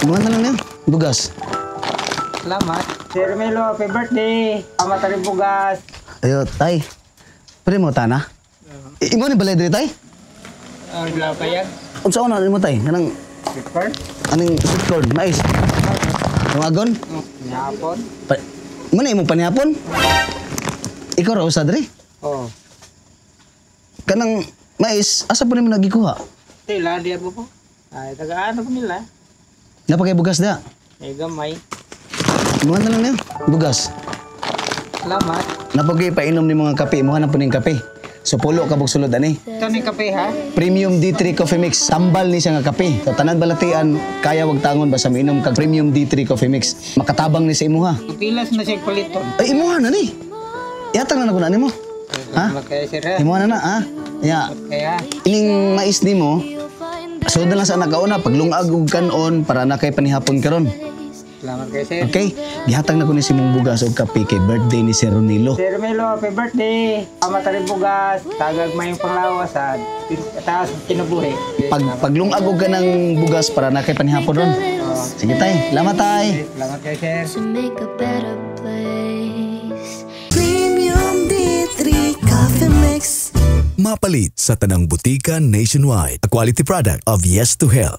Mga na lang niya. Bugas. Salamat. Sir Romelo, happy birthday. Ama rin bugas. Ayo, tay. Pwede mo tana? Imo ni balay diri, tay? Ang lapayag. Unsa na nimo, tay? Kanang Paper. Aning sweet corn, mais. Tungagon? Nyapon. Pa mo na imong panihapon? Ikaw ra usa diri? Oh. Kanang mais, asa po nimo nagikuha? Tila, di ako po. Ay, taga-ano po nila. Napakay bugas da. Ay, gamay. Mga na lang niya. Bugas. Salamat. Napagay painom ni mga kape, imuha na po ning kape. So pulo ka sulod ani. Ito ni kape ha? Premium D3 Coffee Mix. Tambal ni siya nga kape. Sa tanan balatian, kaya wag tangon basta mainom kag Premium D3 Coffee Mix. Makatabang ni sa imuha. Pilas na siya paliton. Ay, imuha na ni. Ihatag na na ko na nimo. Ha? Salamat kayo, sir, ha? Imuha na na, ha? Ya. Kaya, Ining mais nimo, so na lang sa nakauna, paglungag og kanon para na kay panihapon karon. Salamat kayo, sir. Okay? Gihatag na ko ni si mong bugas og kape kay birthday ni Sir Ronilo. Sir Romelo, happy birthday. Ama rin bugas. Tagag may panglawas at taas kinabuhi. Pag paglungag og kanang bugas para na kay panihapon ron. Sige, tay, salamat, tay. Salamat kayo, sir. To make a better place. Premium D3 Coffee Mix. Mapalit sa tanang butika nationwide. A quality product of Yes to Health.